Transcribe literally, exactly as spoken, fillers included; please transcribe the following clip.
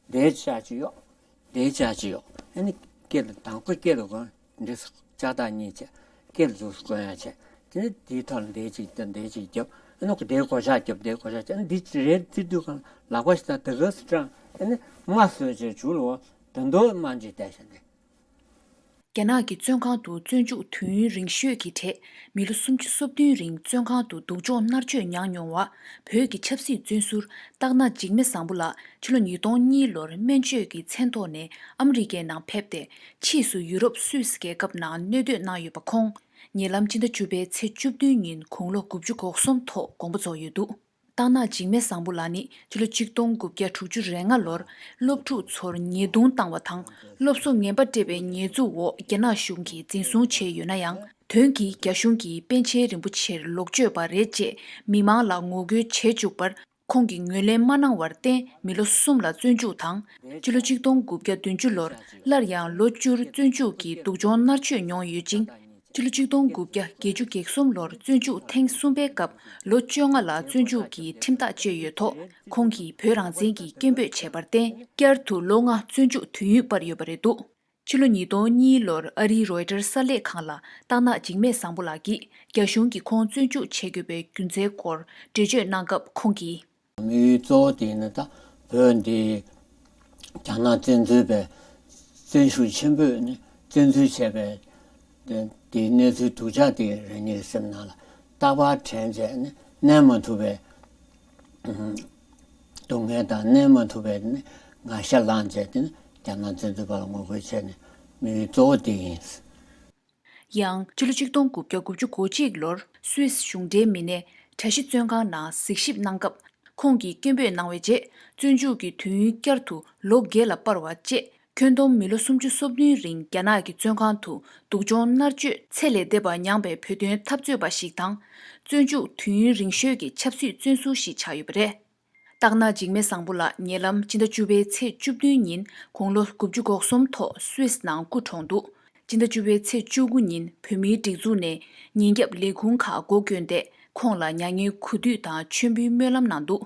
འདའི་ལྕགས་ཅིག་གཡོགས། འདའི་ལྕགས་ཅིག་གཡོགས། ཨ་ནི་སྐེ་ལ་དང་པོ་སྐེ་ལ་གོན། འདི་ལྕགས་ཐག་གཉིས་བྱས། སྐེ་ལ་འཛུགས་སུ་གོན་ཡ་བྱས། དེ་ནས་དེའི་ཐོག་ལ་འདའི་ཅིག་བརྒྱབ། འདའི་ཅིག་བརྒྱབ། ཨ་ནི་འདའི་སྒོ་ལྕགས་བརྒྱབ། འདའི་སྒོ་ལྕགས་བརྒྱབ། ཨ་ནི་འདི་རེད་ཟེར་དུས་གང་ལག་པ་ཞིག་དང་དེ་ག་སུ་དྲངས། ཨ་ནི་རྨ་བཟོས་བྱས་མཇུག་ལ་འོ་ད་མདོ་རྨ་འབྱེད་བསྡད་བཞག་འདི། རྒྱ་ནག་གི་བཙོན་ཁང་དུ་བཙོན་འཇུག་དུས་ཡུན་རིང་ཤོས་ཀྱི་གྲས། མི་ལོ་སུམ་ཅུ་སོ་བདུན་རིང་བཙོན་ཁང་དུ་སྡུག་སྦྱོང་མནར་གཅོད་མྱངས་མྱོང་བ། བོད་ཀྱི་ཆབ་སྲིད་བཙོན་ཟུར་སྟག་སྣ་འཇིགས་མེད་བཟང་པོ་ལགས་ཕྱི་ལོ་ཉིས་སྟོང་གཉིས་ལོར་སྨན་བཅོས་ཀྱི་མཚན་ཐོག་ནས་ཨ་མི་རི་ཀའི་ནང་ཕེབས་ཏེ། ཕྱིས་སུ་ཡུ་རོབ་སུད་སི་རྒྱལ་ཁབ་ནང་གནས་སྡོད་གནང་ཡོད་པ། ཁོང་ཉེ་ལམ་སྤྱི་ཟླ་བཅུ་པའི་ཚེས་བཅུ་བདུན་ཉིན་དགུང་ལོ་དགུ་བཅུ་གོ་གསུམ་ཐོག་དགོངས་པ་རྫོགས་ཡོད་འདུག་སྟག་སྣ་འཇིགས་མེད་བཟང་པོ་ལགས་ནི་ཕྱི་ལོ་ཆིག་སྟོང་དགུ་བརྒྱ་དྲུག་ཅུ་རེ་ལྔ་ལོར་སློབ་ཕྲུག་ཚོར་ཉེས་རྡུང་བཏང་བ་དང་། སློབ་གསོ་ངན་པ་སྤྲད་པའི་ཉེས་འཛུགས་འོག་རྒྱ་ནག་གཞུང་གིས་འཛིན་བཟུང་བྱས་ཡོད་ན་ཡང་། དོན་གྱིས་རྒྱ་གཞུང་གིས་པཎ་ཆེན་རིན་པོ་ཆེར་ལོག་སྤྱོད་པ་རེད་ཅེས་མི་མང་ལ་ངོ་རྒོལ་བྱེད་བཅུག་པར། ཁོང་གིས་ངོས་ལེན་མ་གནང་བར་བརྟེན། མི་ལོ་གསུམ་ལ་བཙོན་འཇུག་དང་། སྤྱི་ལོ་ཆིག་སྟོང་དགུ་བརྒྱ་བདུན་ཅུ་ལོར་སླར་ཡང་ལོ་བཅུར་བཙོན་འཇུག་གི་སྡུག་སྦྱོང་མནར་གཅོད་མྱོང་ཡོད་ཅིང་། སྤྱི་ལོ་ཆིག་སྟོང་དགུ་བརྒྱ་བརྒྱད་ཅུ་གྱ་གསུམ་ལོར་བཙོན་འཇུག་ཐེངས་གསུམ་པའི་སྐབས་ལོ་བཅོ་ལྔ་ལ་བཙོན་འཇུག་གི་ཁྲིམས་ཐག་བཅད་ཡོད་ཐོག་ཁོང་གིས་བོད་རང་བཙན་གྱི་སྐད་འབོད་བྱས་པར་བརྟེན། བསྐྱར་དུ་ལོ་ལྔ་བཙོན་འཇུག་དུས་ཡུན་སྤར་ཡོད་པ་རེད་འདུག་ཕྱི་ལོ་ཉིས་སྟོང་གཉིས་ལོར་ཨ་རིའི་རོའི་ཊར་གསར་ལས་ཁང་ལ་སྟག་སྣ་འཇིགས་མེད་བཟང་པོ་ལགས་ཀྱིས་རྒྱ་གཞུང་གིས་ཁོང་བཙོན་འཇུག་བྱེད་དགོས་པའི་རྒྱུ་མཚན་སྐོར་འགྲེལ་བརྗོད་གནང་སྐབས་ཁོང་གིས། དམིགས་ཡུལ་གཙོ་བོ་དེ་ནི་ད་བོད་འདི་རྒྱ་ནག་བཙན་འཛུལ་པའི་བཙན་ཤུགས་ཆེན་པོས་ནི་བཙན་འཛུལ་བྱས་པའི་དེ་དེའི་གནས་ཚུལ་སྡུག་ཅག་དེ་རང་ཉིད་ཀྱི་སེམས་ནང་ལ་རྟག་པར་དྲན་བྱས་ནས་གནས་མ་ཐུབ་པའི་སྡུག་བསྔལ་དང་གནས་མ་ཐུབ་པའི་ནི་ངར་ཤ་ལངས་བྱས་ཏེ་ནི་རྒྱ་ནག་བཙན་འཛུལ་པ་ལ་ངོ་རྒོལ་བྱས་ནས་དམིགས་ཡུལ་གཙོ་བོ་དེ་ཡིན། ཡང་ཕྱི་ལོ་ཆིག་སྟོང་དགུ་བརྒྱ་དགུ་བཅུ་གོ་གཅིག་ལོར་སུད་སི་གཞུང་འབྲེལ་མི་སྣས་གྲྭ་བཞི་བཙོན་ཁང་ནང་གཟིགས་ཞིབ་གནང་སྐབས་ཁོང་གིས་སྐད་འབོད་གནང་བའི་རྗེས་བཙོན་འཇུག་གི་དུས་ཡུན་བསྐྱར་དུ་ལོ་བརྒྱད་ལ་སྤར་བ་བཅས་ཁྱོན་བསྡོམས་མི་ལོ་སུམ་ཅུ་སོ་བདུན་རིང་རྒྱ་ནག་གི་བཙོན་ཁང་དུ་སྡུག་སྦྱོང་མནར་གཅོད་ཚད་ལས་འདས་པ་མྱངས་པའི་བོད་དོན་འཐབ་རྩོད་པ་ཞིག་དང་། བཙོན་འཇུག་དུས་ཡུན་རིང་ཤོས་ཀྱི་ཆབ་སྲིད་བཙོན་ཟུར་ཞིག་ཆགས་ཡོད་པ་རེད། སྟག་སྣ་འཇིགས་མེད་བཟང་པོ་ལགས་ཉེ་ལམ་སྤྱི་ཟླ་བཅུ་པའི་ཚེས་བཅུ་བདུན་ཉིན་དགུང་ལོ་དགུ་བཅུ་གོ་གསུམ་ཐོག་སུད་སི་ནང་སྐུ་གྲོངས་འདུག་སྤྱི་ཟླ་བཅུ་པའི་ཚེས་བཅུ་དགུ་ཉིན་བོད་མིའི་སྒྲིག་འཛུགས་ནས་ཉིན་རྒྱབ་ལས་ཁུངས་ཁག་སྒོ་བསྐྱོན་ཏེ་ཁོང་ལ་མྱ་ངན་གུས་འདུད་དང་མཆོད་འབུལ་སྨོན་ལམ་གནང་འདུག